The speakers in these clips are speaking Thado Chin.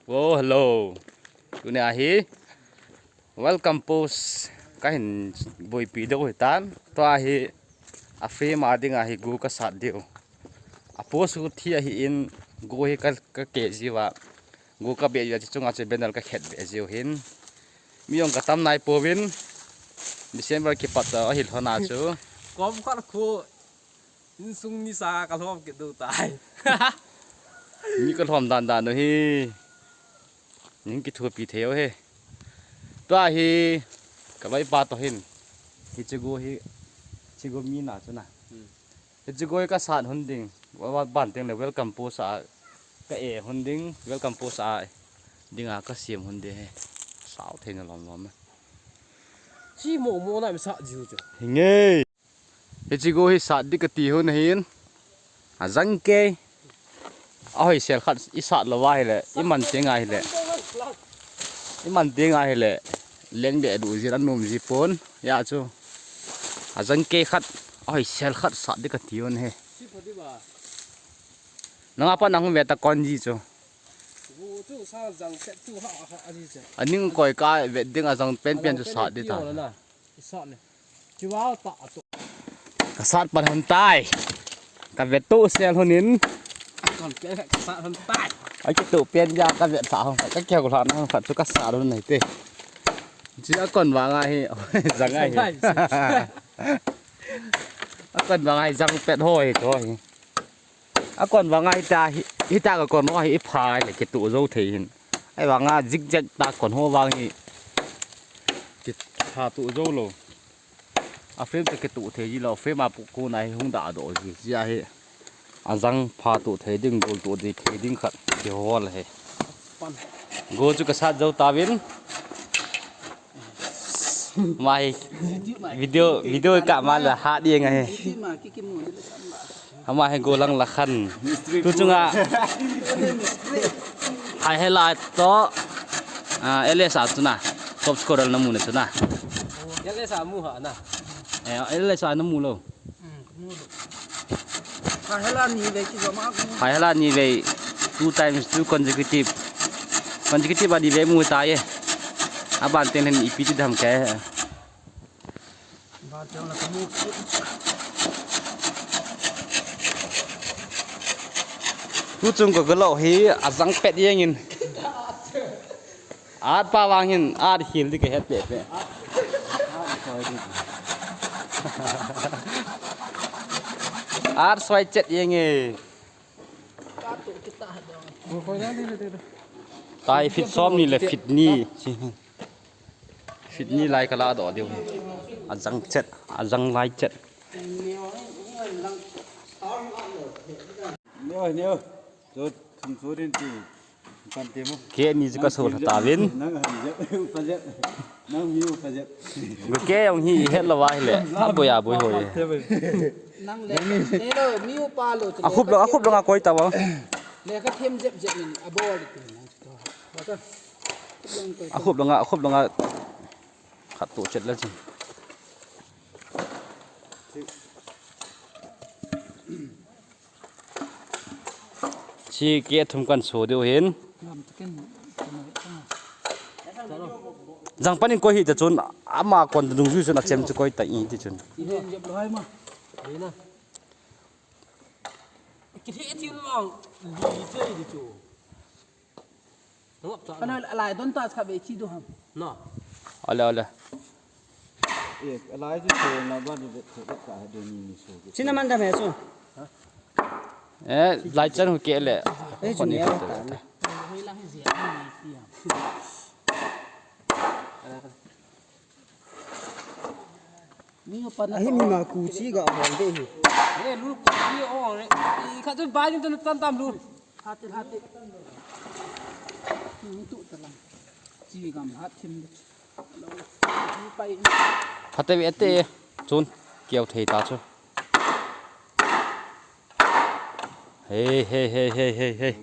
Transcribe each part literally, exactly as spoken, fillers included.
Oh, hello. Tuni ahi welcome post kahin boipi diu hitan. Tua hi a frame a dinga hi gu kasat diu. A post hu thi ahin gu hi ka, kake jiuva. Gu kabe jiuva chu chunga chu banner kakhet be jiu hin. Mi jong katam naipouvin. December kipat ta ahil hona chu. Kom khat khu insung nisa kalhom kit diu tai. Mi kalhom dan dan u hi. Ning kithupi thei u hi. Tua hi kavaipa toh hin. Hiche gu hi. Hiche gu mi na chu na. Hmm. Hiche gu hi kasat hun ding. Wa, wa, ban teng le welcome post a. Ka e hun ding. Welcome post a. Dinga kasem hun ding hi. Sao thei na lom lom. Chi mo mo na mi sa jiu chu. Hinge. Hiche gu hi sat ding kati hun ahin. Ajang kei. Ahoisel khat isat lou ahile. Iman teng ahile. Iman teng ahile. Leng de du jin anom ji pon. Ya chu. Ajang kei khat. Ahoisel khat sat ding kati hun hi. Nanga pa nang ve ta kon ji chu. Aning koi ka ve ding ajang pen pen chu sat ding ta. Isat le. Chiwa ta atu. Kasat pan hon tai. Ka vet tu sel honin. Kon pe kasat hon tai. Akitu pen ja ka vet sa hon. Ka keu la na hon khat chu kasat hon nai te. Chi a kon vang ahi. Jang ahi. Jang ahi. A kon vang ahi jang pet hoi to hi. A kon vang ahi ta hi, hita ka kon ho hi ipha le kitu jou thei hin. Ai vang a zigzag ta kon ho vang hi. Kitha tu jou lou. A frame ta kitu thei ji lou, frame a pu ku na hi hung da do ji. Ji a hi. Ajang pha tu thei ding, gol tu di thei ding khat kihol hi. Pan. Go chu kasat jou tauvin. Mai. Video, video ka ma la ha di ngai. Ama hi golang lakhan. Tu chunga. Hai hela to. Ah, L S a tu na. Top scorer na mu na tu na. L S a mu ha na. Eh, L S a na mu lou. Hmm, mu lou. Hai hela ni ve ki joma mu. Hai hela ni ve two times, two consecutive. Consecutive a ni ve mu ta ye. Aban teng hin ipi ti dam ke. Tu chung ko galo hi ajang pet jeng in. At pa vang hin at hil di ke het pe pe. At soi chet jeng e. Tai feet som ni le feet ni. Feet ni lai kala do diu. Ajang chet, ajang lai chet. Neo, neo. Zo, thum zo din ti. Kan ti mo. Ke ni ka so ta vin. Nang han jep, upa jep. Nang mi upa jep. Go ke jong hi het lou va hi le. A boi a boi hoi. Nang le. Nelo, mi upa lo. A khup lo, a khup lo nga koi ta va. Le ka them jep jep min a bol ti nang. A khup lo nga, a khup lo nga. Khat tu chet le chin. Chi ke thum kan so diu hin. Jang panin koi hi ta chun ama kon dung ju chun a chem chu koi ta i ti chun. Kana alai don ta kha be chi do ham. No. Ale, ale. Eh, alai chu so na ba ni be so ka ha do ni ni so. China man da me so. Eh, lai chan hu ke le. Eh, khon ni junior ta le. Ahi mi ma ku chi ga hol de hi. Eh, lu ku chi o re. I kha chu bai ni tu tam tam lu. Hati, hati. Ni tu ta lang. Chi gam hat thim de. Phatev ete chun keu thei ta chu. Hey, hey, hey, hey, hey, hey.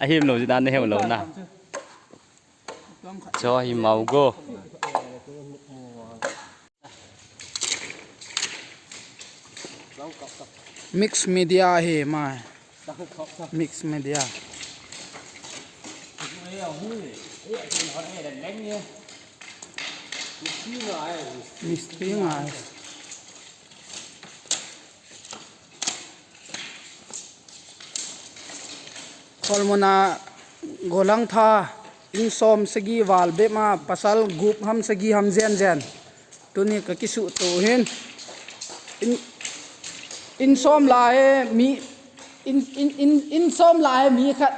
Ahim lo jina ne hem lo na. Cho hi mau go. Mix media hi mai. Mix media. Mistri ngai. Kolmona golang tha, in som sagi val bep ma pasal gup ham sagi ham jen jen. Tuni ka kisuh to hin. In, in som la he mi, in, in, in, in som la he mi khat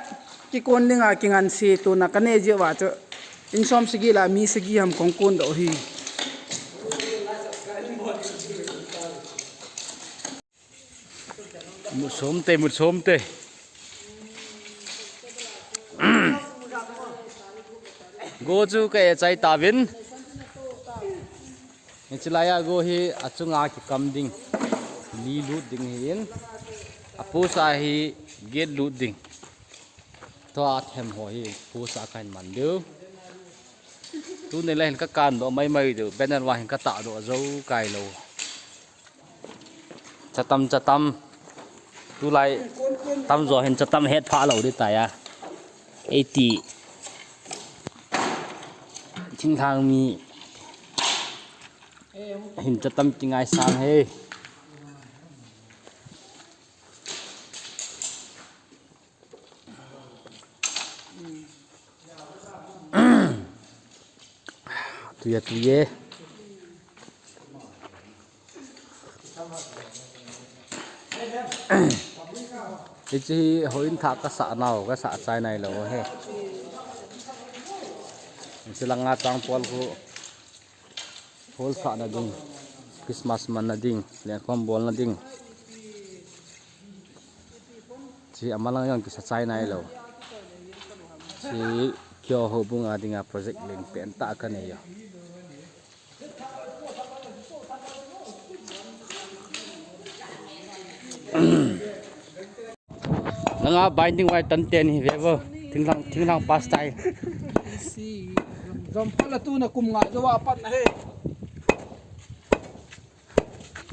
kikon dinga kingan si tuna ka ne je va chu. In som sagi la mi sagi ham kong kon do hi. Mut som te, mut som te. Go chu ka e chai tavin. Hiche laiya go hi achunga kikam ding. Li lut ding hi in. Apost a hi get lut ding. Tua athem ho hi post a kahin man diu. Tuni la hin ka kan do mai mai diu. Banner va hin ka ta do jou kai lou. Chatam, chatam. Tulai tamjo hin chatam het pha lou di taiya. Eighty. Thinglhang mi hin chatam kingai sang he. Tuya, tuye. Hiche hi houin thah ka sah nau, ka sah chai nai lou he. Hiche langa chang pol khu hol sah na ding, Christmas man na ding, lengkhom bol na ding. Chi amalang jong kisa chai nai lou. Chi kio houbung a dinga project leng pen tah ka nei a. Nanga binding wire tan ten hi ve vo. Thinglhang, thinglhang pas tai. Si. Jom pala tu na kum nga jo wa pat na he.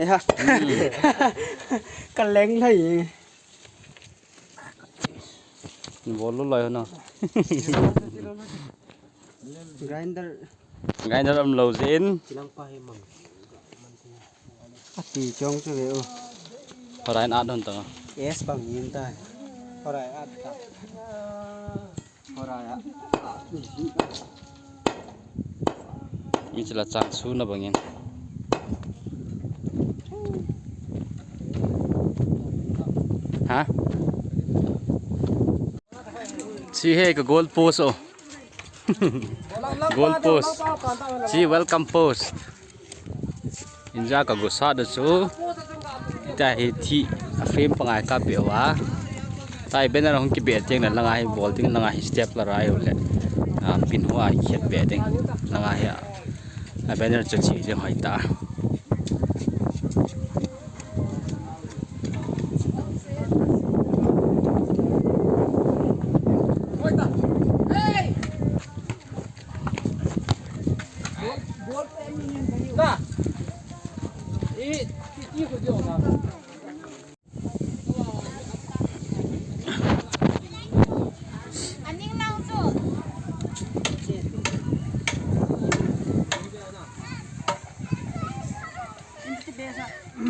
Eha. Hmm. Ka leng thei. Bol lou loi ho na. Grinder. Grinder um lou jin. Chilang pa he mang. Ati chong chu ve o. Horai at hon tanga. Yes bang yin ta. Horai at ta. Mi chila chang su na bangin. Ha? Chi he ka goal post o. Goal post. Chi welcome post. Inja ka gosat u chu. Tia hi thi a frame pangai ka pe uva. Tia hi banner hung kibe teng le langa hi bol ding, langa hi step la rai u le. A, pin hoa hi khet be ding. Langa hi a, a banner chu chi ding hoi ta.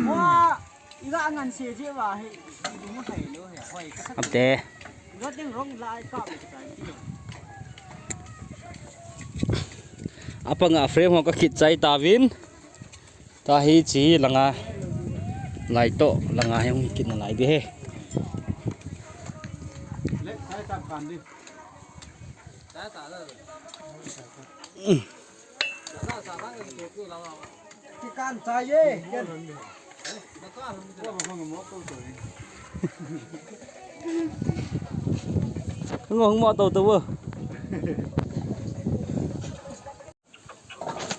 Wa, iga ngan se je wa he, iga mo thei lo he, hoi ka sa. Ate. Iga ting rong lai ka mo ka tai ti. Apanga frame ho ka kit chai tavin. Tua hi chi langa lai to, langa hi hung kit na lai di he. Kikan chai ye, ken. Ngong mo to to wo.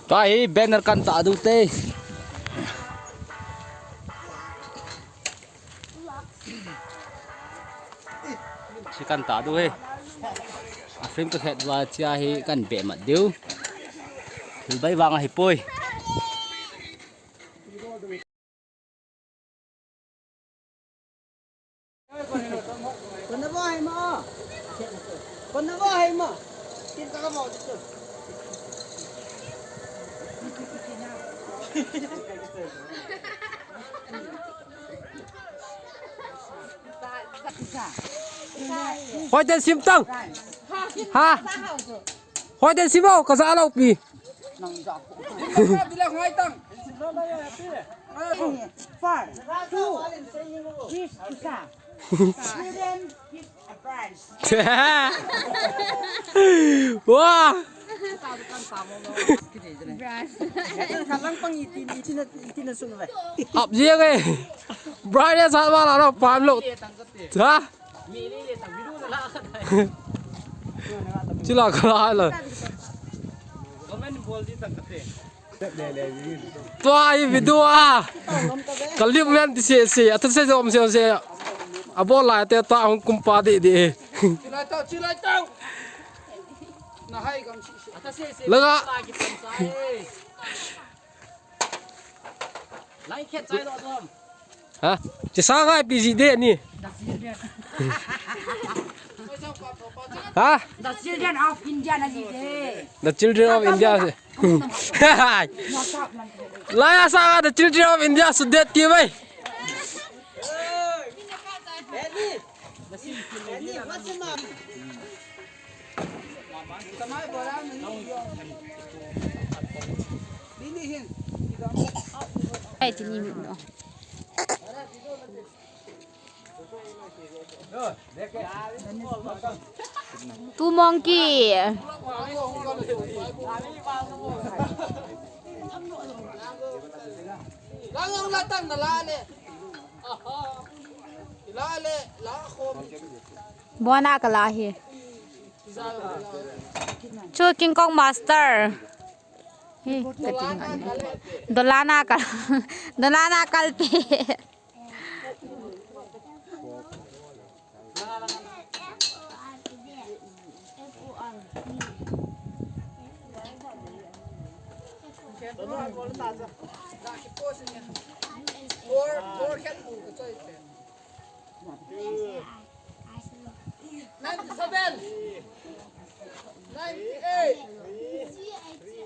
Tua hi banner kan ta du te. Chi kan ta du he. A frame ka khet wa chia hi kan be mat diu. Thil bai vang ahi poi. Kona ba hai ma? Kona ba hai ma? Tin ka ba tu. Hoiten sim tang. Ha? Hoiten sim o, ka ja lou pi. Bilang hoitang. Far, two, this, isa. Children give advice. Wah. Ap je ke. Bright ya sat wala no pan lo. Ha? Chila kala la. Tua hi video a. Ka lip man ti se se. Ata se om se se. A bol la te ta hung kum pa de de. Chilai tau, chilai tau. Na hai gam si si. Laga. Lai khet chai lo tom. Ha? Chi sa ngai pi ji de ni. Ha? The children of India na ji de. The children of India. Laya sa the children of India su de ti mai. Ai, ti ni mi no. Two monkey. Lang lang latang na la le. Aha. La le, la khom. Bona ka la hi. Chu King Kong Master. Hi, ka ting. Dolana ka. Dolana kalpi. Ninety-seven. Ninety-eight.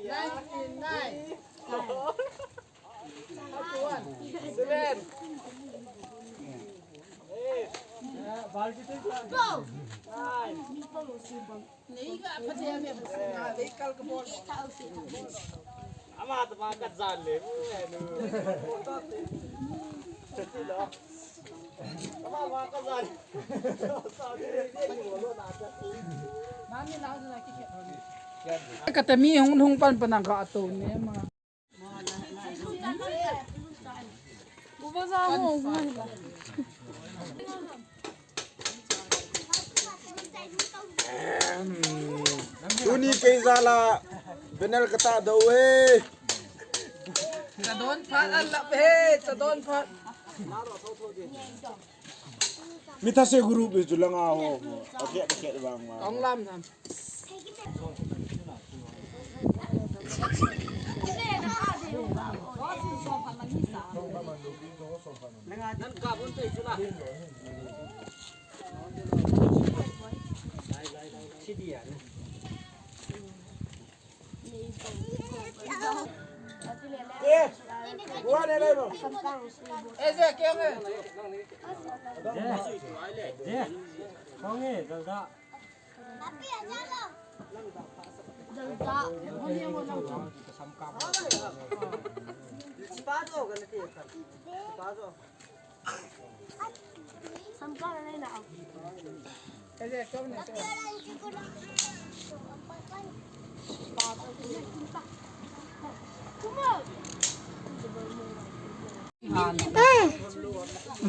Ninety-nine. Seven. Ama tama ka jan le. Ama ma ka jan. Ka tami hung hung pan pan ka to ne ma. Tuni kei jal a banner ka tah doh e. Chadon phat an lap e, chadon phat. Mi thase group hi chu langa ho. Akhet, akhet vang ma. Ong lam nam.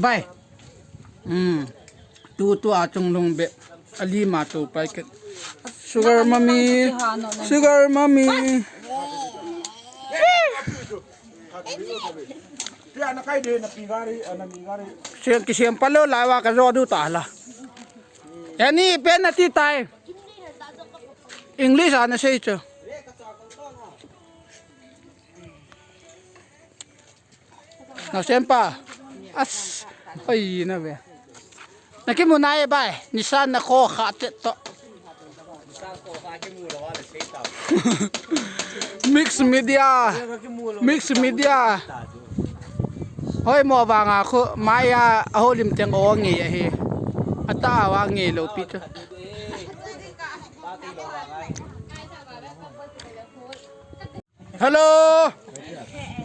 Bai. Hmm. Tu tu a chung lung be. Ali ma tu pai ke. Sugar mommy. Sugar mommy. Siang kisem palo lawa ka jo du ta la. Ani pen na ti tai. English ana sei chu. Na sempa. As. Ai na ve. Nakimu nai bai, nisan na ko kha te to. Mix media. Mix media. Hoi mo vanga khu maya a holim teng o nge ahi. Ata wa nge lo pi chu. Hello,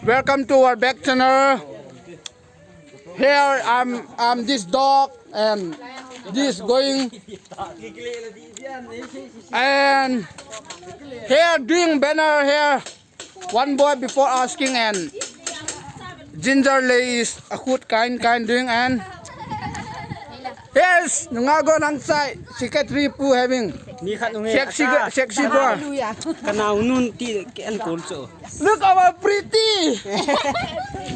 welcome to our back channel. Here I'm, I'm this dog and this going and here doing banner here. One boy before asking and gingerly is a good kind kind doing and yes, nunga go nang sai secretary pu having Ni khat nung e. Sexy girl, sexy boy. Hallelujah. Kanau nun ti ken kol cho. Look our pretty.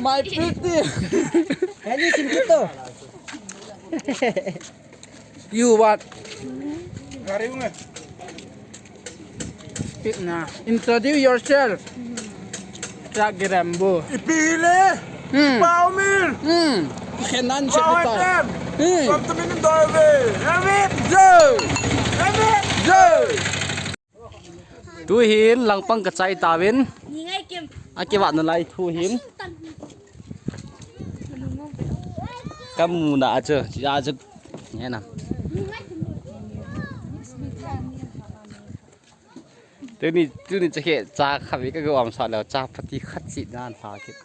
My pretty. Kani sim kito. You what? Gari unge. Speak na. Introduce yourself. Sa Girambo. Ipile. Hmm. Paomil. Hmm. Kenan Paotem. Hmm. From the minute doorway. Rabbit. Joe. Rabbit. Joe. Tuhin langpang kachai tauvin. Akivat nalai tuhin. Kamuna achu, achu. Ngena. Tuni, tuni chakhe cha khavi ka gawam sa leo cha pati khat si nan tha kit.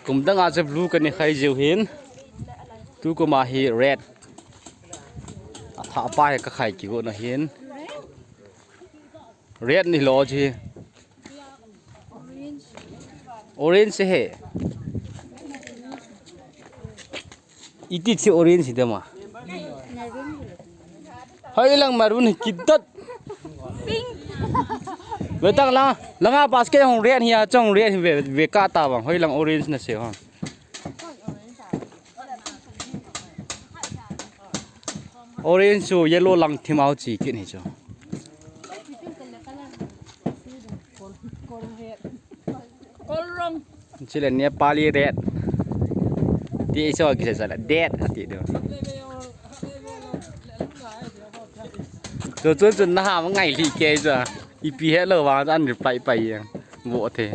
Kum dang a chu blue kani khai jiu hin. Tukum a hi red. Atha pa hi kakhai kigo na hin. Red ni lo ji. Orange he. Iti chi orange dema. Hoi lang maroon hi kidat. Betang la, langa basket hong red hi a chong red hi ve, ve ka ta bang. Hoi lang orange na se hon. Orange chu yellow lang thim au chi kit ni chu. Chile Nepali red. Ti iso kisa sala dead ati do. Chu chu chu na ha ma ngai li ke chu. Ipi he lo wa an ri pai pai yang. Vo the.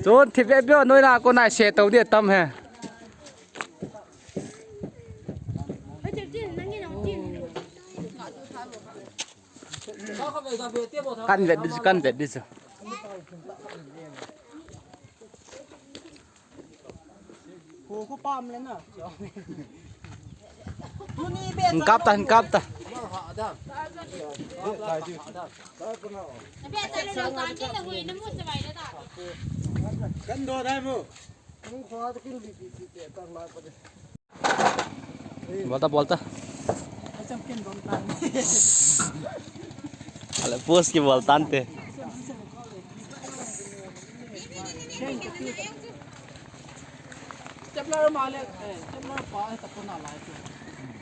Chu thi be be noi na ko nai se to de tam he. Kan vet di chu, kan vet di chu. Hin kap ta, hin kap ta. Kan do dai mo. Bolta, bolta. Ale post ki bolta ante.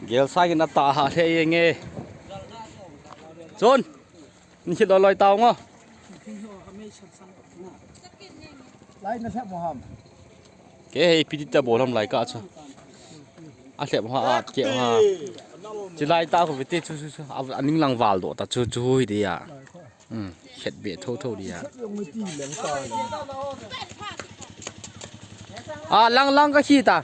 Gel sa ki na ta ha le yenge. Chon. Ni loi loi tao ngo. Lai na se mo ham. Ke hei piti ta bolam lai ka chu. A hlep ha a ke ha. Chi lai ta ko vete chu chu chu. A, a ning lang val do ta chu chu hui de ya. Hmm. Khet be tho tho de ya. A lang lang ka khi ta.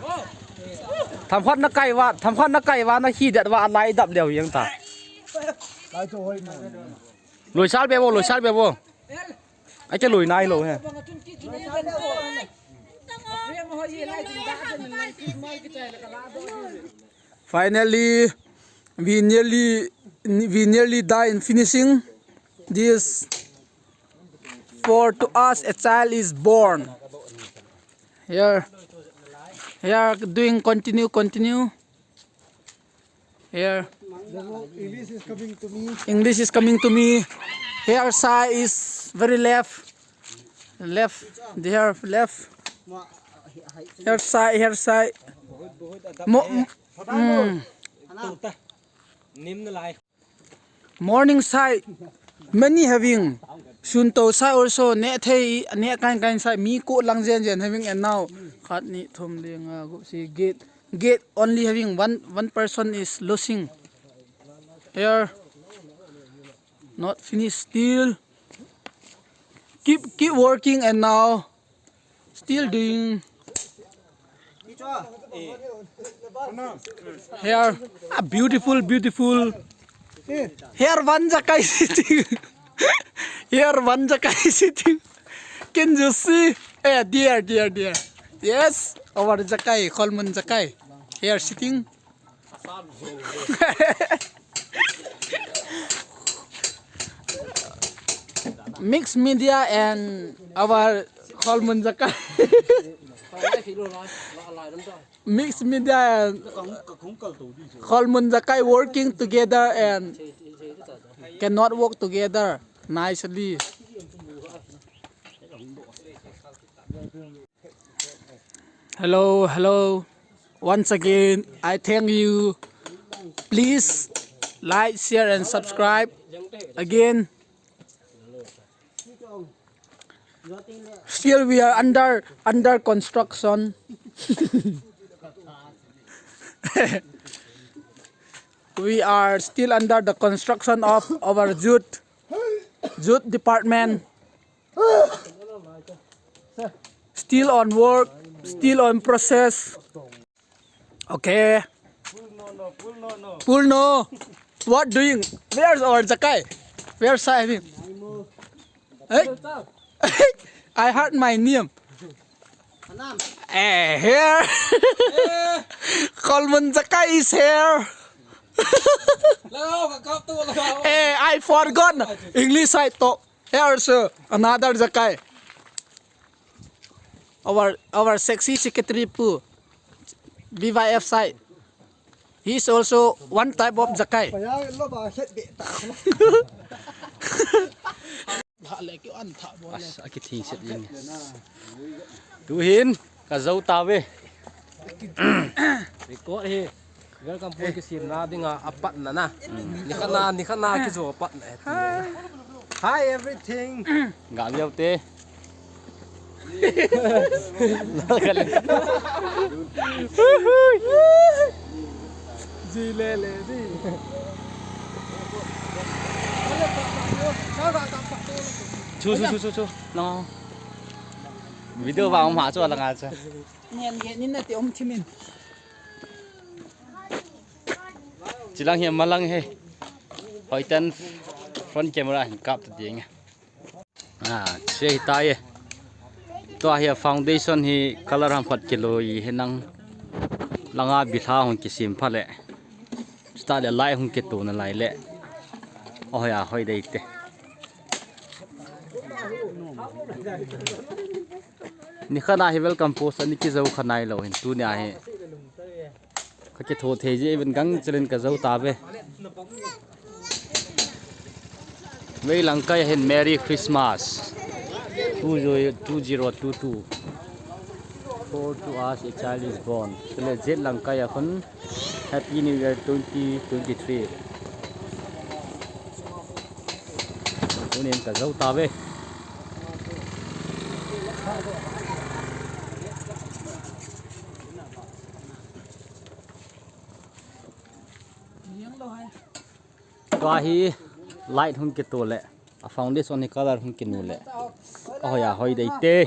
Tham khat na kai va, tham khat na kai va na khi det va lai dap leo yang ta. Lai chu hoi mo. Loi sal be bo, loi sal be bo. Ai ke loi nai lo he. Finally, we nearly, we nearly die in finishing. This for to us a child is born. Here, here doing continue, continue. Here. English is coming to me. English is coming to me. Here side is very left. Left. There left. Here side, here side. Mo- mm. Morning side. Many having. Sun to sa also ne thei ne kain kain sa mi ko lang jen jen having and now. Khat ni thum ding a go si gate. Gate only having one, one person is losing. Here. Not finished still. Keep, keep working and now. Still doing. Here. Ah, beautiful, beautiful. Here one jakai sitting. Here one jakai sitting. Can you see? Eh, there, there, there. Yes, our jakai, Kholmun jakai. Here sitting. Mixed media and our Kholmun jakai. Mixed media and Kholmun jakai working together and cannot work together nicely. Hello, hello. Once again, I thank you. Please like, share, and subscribe. Again, still we are under, under construction. We are still under the construction of our youth, youth department. Still on work, still on process. Okay. Pulno. What doing? Where's our jakai? Where's Saibin? Hey? I heard my name. Eh, here. Kholmun jakai is here. Eh, I forgot. English I talk. Here also another jakai. Our, our sexy secretary Pu, B Y F side. He is also one type of jakai. As, akithing set jing. Tuhin, ka jou tave. Record hi. Welcome point kisemna dinga apatna na. Nikhat na, nikhat na kijo apatna. Hi everything. Ga leo te. Ji le le di. Chu chu chu chu chu. No. Video ba ma chu la nga chu. Ngen ngen ni na ti om thimin. Chilang hi malang he. Hoiten front camera hin kap ta ding. Ah, che hi ta ye. Tua hi foundation hi color ham phat kiloi hi nang langa bilha hung kisem pha le. Chutah le light hung kitu na lai le. Ahoi ahoi dei te. Nikhat na hi welcome post ani kijou kha nai lou hin tunia hi. Ka kitho thei ji even gang chelen ka jou tave. Vei lang kai hin Merry Christmas. Two zero, two zero two two. For to us a child is born. Chule jet lang kai a khun Happy New Year twenty twenty-three. Tunin ka jou tave. Tua hi light hung kitu le, a foundation hi color hung kinu le. Ahoi ahoi dei te.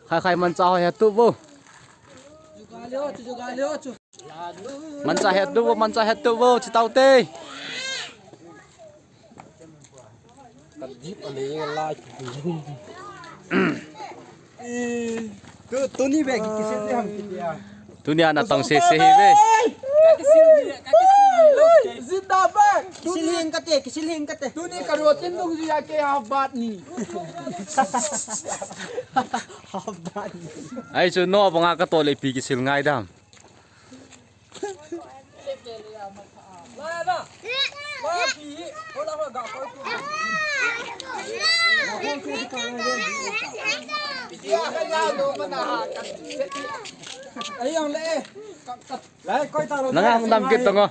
Khai khai mancha hoi ha tu vo. Mancha ha tu vo, mancha ha tu vo, chi tau te. Ka dip a nei lai. Tu, tuni bek kisil te ham kitia. Tunia na tong se se hi ve. Zindabad. Kisil hing kate, kisil hing kate. Tuni ka rotin dung ji a ke half bat ni. Half bat ni. Ai chu no banga ka to le pi kisil ngai dam. Nanga hung dam kit tongo.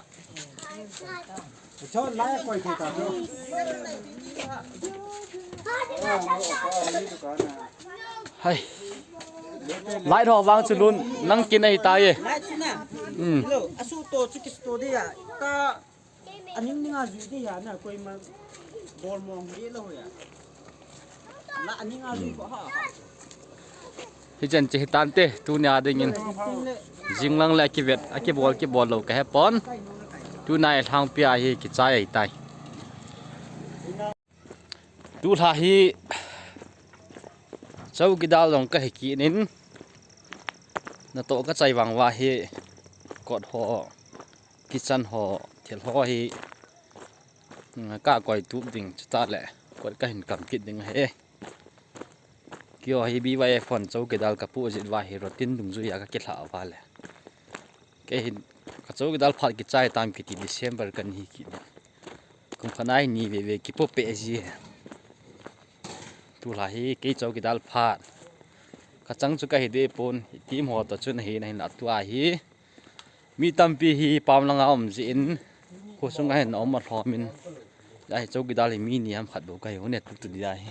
Hai. Light ho vang chu lun nang kin ahi tai e. Light chu na. Hmm. Hello, asu to chu kisu to dia. Ka aning ninga ju dia na koima bol mong hi lo ya. La aning a ju ko ha. Hichan che hitante, tunia dingin. Jinglang le kivet, akibol, kibol lou kahe pon. Tunai lhangpi a hi kichai ahi tai. Tulha hi chowkidar jong kahi kit in. Natoh kachai vang uva hi kot ho, kitchen ho, thil ho hi, mm, kakoi tup ding chutah le kot kahin kam kit ding ahi. Keiho hi B Y F hon chowkidar kapoh jeh uva hi routine dungjuia kakilhah uva le. Kei hin ka chowkidar phat kichai tam kiti December kahi kit. Kum khat a hi ni veve kipoh peh ji. Tulha hi kei chowkidar phat. Kachang chu kahi deh pon, team ho toh chun ahi nahin atua hi. Mi tampi hi pam langa um jeh in, khosunga hin aum alhom in. Ahi chowkidar hi mi ni ham khat bou kahi u ne tutu dia hi.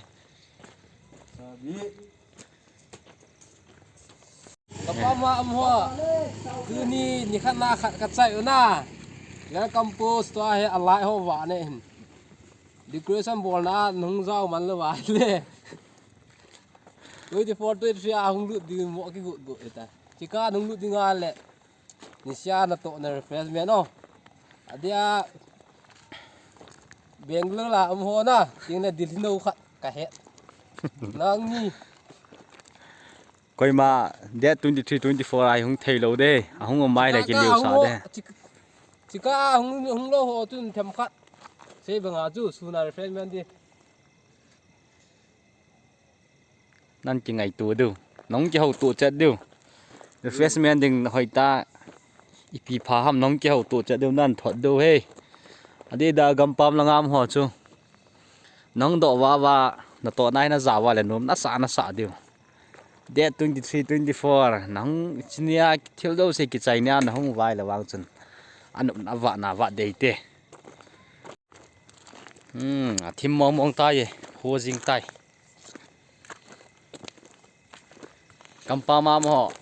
Ka pam a um ho. Tuni ni khat na khat kachai u na. Welcome post to ahi a light ho va ne hin. Decoration bolna nung jao man lou va le. Twenty four, twenty three a hung lut ding mo kigot got ta. Chika nung lut ding a le. Nisia natoh na refreshment o. Adia Bangalore la um ho na, ting na Delhi no khat kahe. Nang ni. Koima date twenty three, twenty four a hi hung thei lou de. Ahung um mai le kiliu sa de. Chika, chika hung, hung lou ho tun them khat. Sei banga chu, suna refreshment di. Nang kingaito diu. Nang kihouto chet diu. Refreshment ding hoi ta. Ipi pha ham nang kihouto chet diu, nang thot diu he. Adeh a gampam langa um ho chu. Nang doh uva uva, natoh nai na ja uva le nom nasa nasa diu. Date twenty three, twenty four, nang chinia thil jouse kichai nia nahung uva le vang chun. Anop na va na va dei te. Hmm, athim mong mong tai e, ho jing tai. Gampam a um ho.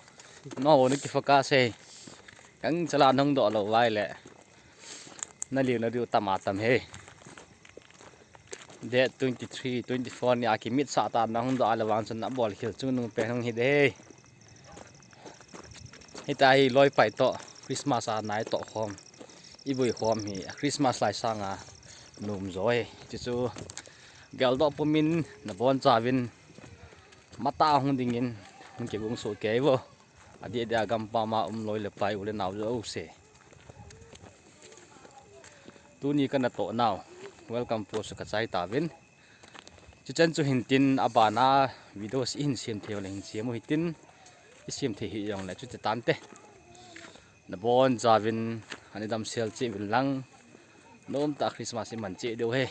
No, no ki focus e. Kang chala nang doh lou uva le. Na liu na diu tam a tam he. Date twenty three, twenty four ni a kimitsah ta nahung doh a le vang chun abol khel chungnung pen hung hi de he. Hita hi loipai toh Christmas a nai toh khom. Ivui khom hi Christmas lai sanga nom jo e. Chuchu geldoh pumin nabonchauvin matah hung dingin hung kigong soh kei vo. Adeh a gampam a um loi le pai u le nao jouse. Tuni kanatoh nau. Welcome post kachai tauvin. Chuchan chu hintin abana videos ihin sem thei le hin sem u hitin. Isem thei hih jongle chuti tante. Nabonchauvin ani damsel cheh uvin lang. Nomtah Christmas iman cheh diu he.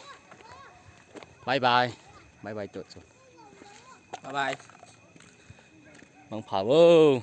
Bye bye. Bye bye toh chu. Bye bye. Mangpha vo.